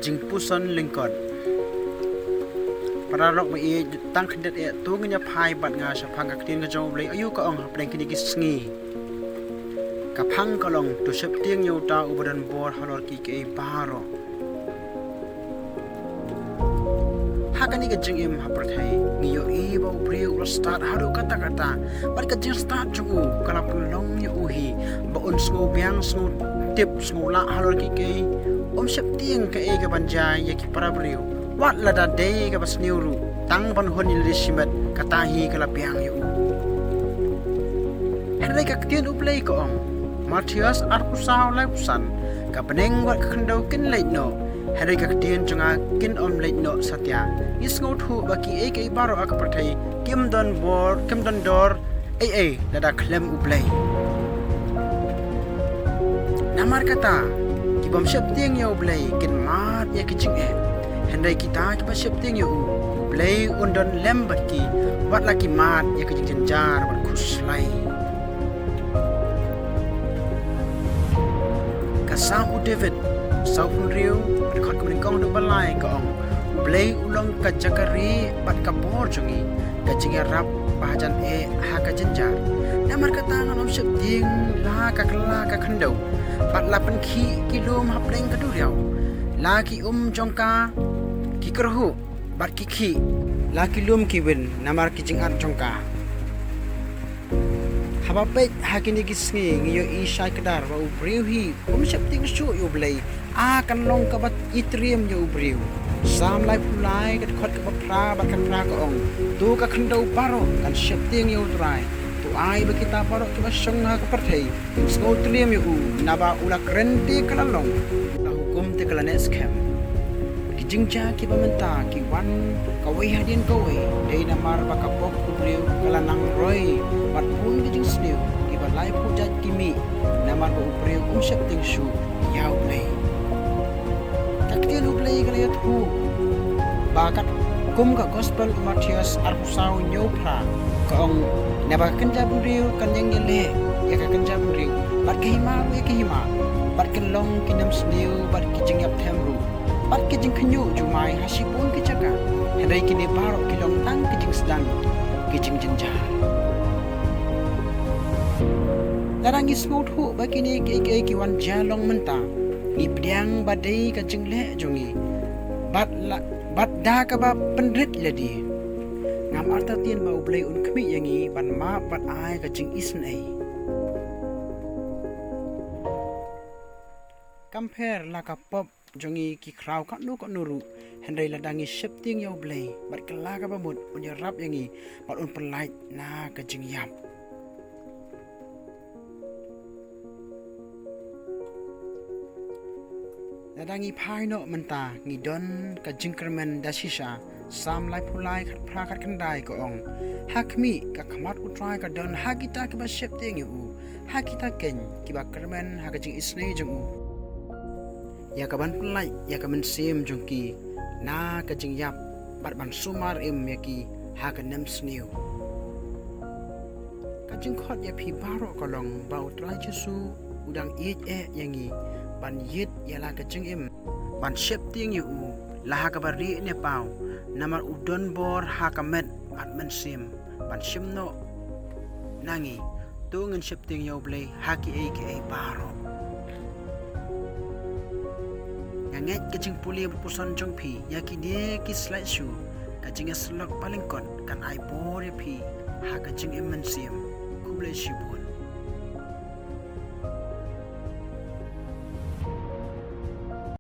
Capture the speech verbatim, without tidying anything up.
Jingpuson lyngkot. Paralok ba ïeit, tang khyndiat eh to ngin ïa phai bad nga shaphang ka ktien ka jong U Blei, aïu ka ong hapdeng kine ki sngi. Ka phang ka long, to sheptieng ïa uta uba don bor halor kiei kiei baroh. Ha kane ka jingim ha pyrthei, ngi ïohi ba u briew u la stad haduh katta katta, bad ka jingstad jong u ka la pynlong ïa u hi ba un sngew biang, sngew tip, sngew lah halor kiei kiei. Um sheptieng kaei kaban jia ïa ki para briew, wat lada dei kaba sniew ruh, tang ban hun ïalade shimet, kata hi ka la biang ïa u. Hynrei ka ktien U Blei ka ong, Mathaios arphew saw, laiphew san, ka bneng bad ka khyndew kin leit noh, hynrei ka ktien jong nga kin ym leit noh satia. Ngi sngewthuh ba kiei kiei baroh ha ka pyrthei kim don bor, kim don dor ei ei lada khlem U Blei. Namar kata, ki bym sheptieng ïa U Blei kin mad ïa ki jingeh. Hynrei kita kiba sheptieng ïa u, U Blei un don lem bad ki, wat la ki mad ïa ki jingjynjar bad khuslai. Ka Salm u David, sawphew hynriew, ka dkhot kaba nyngkong haduh ba lai ka ong, U Blei u long ka jaka rieh bad ka bor jong ngi, ka jingïarap ba hajan eh ha ka jynjar. Namar kata ngan ym sheptieng la ka kylla ka khyndew, bad la pynkhih ki lum hapdeng ka duriaw. La ki um jong ka ki kyrhuh bad ki khih, la ki lum ki win namar ki jingat jong ka. Haba peit ha kine ki sngi ngi ïohi shai kdar ba u briew hi um sheptieng shuh ïa U Blei, a kan long kaba itriem ïa u briew. Salm laiphew lai, ka dkhot kaba phra bad ka phra ka ong, to ka khyndew baroh kan sheptieng ïa U Trai. To ai ba kita baroh kiba shong ha ka pyrthei kin sngewtriem ïa u, naba u la kren te ka la long, u la hukum te ka la neh skhem. Ki jingjia kiba mynta ki wan kawei hadien kawei, dei namar ba ka pop u briew ka la nang roi, bad bun ki jingsniew kiba laiphew jait ki mih, namar ba u briew um sheptieng shuh ïa U Blei. Ka ktien U Blei ka la ïathuh ba katkum ka gospel u Mathaios arphew saw, hynñiew phra, ka ong, naba ka kynja bynriew kan ïeng ïaleh ïa ka kynja bynriew, bad ka hima ruh ïa ka hima, bad kin long ki nemsniew bad ki jingïap them ruh, bad ki jingkhynñiuh jumai ha shibun ki jaka. Hynrei kine baroh ki long tang ki jingsdang, ki jingjynjar. Lada ngi sngewthuh ba kine kiei kiei ki wan jia long mynta, ngi pdiang ba dei ka jingleh jong ngi, bad la, bad da kaba pynrit lade, ngam artatien ba U Blei un khmih ïa ngi ban map bad ai ka jingisynei. Kam pher la ka pop jong ngi ki khraw katno katno ruh, hynrei lada ngi sheptieng ïa U Blei bad kylla kaba mut, un ïarap ïa ngi bad un pynlait na ka jingïap. Lada ngi phai noh mynta, ngi don ka jingkyrmen da shisha. Salm laiphew lai, khatphra khatkhyndai ka ong, ha khmih, ka khmat U Trai ka don ha kita kiba sheptieng ïa u, ha kita keiñ kiba kyrmen ha ka jingisynei jong u, ïa kaban pynlait ïa ka mynsiem jong ki na ka jingïap, bad ban sumar im ïa ki ha ka nemsniew. Ka jingkhot ïa phi baroh ka long ba U Trai Jisu u dang ïeit eh ïa ngi, ban ïeit ïa la ka jingim, ban sheptieng ïa u la ha kaba rieh ne paw, namar u don bor ha ka met bad mynsiem ban shim noh na ngi. To ngin sheptieng ïa U Blei ha kiei kiei baroh. Nga ngeit ka jingpule bad puson jong phi ïa kine ki slide show, ka jingïasyllok ba lyngkot, kan ai bor ïa phi ha ka jingim mynsiem. Khublei shibun.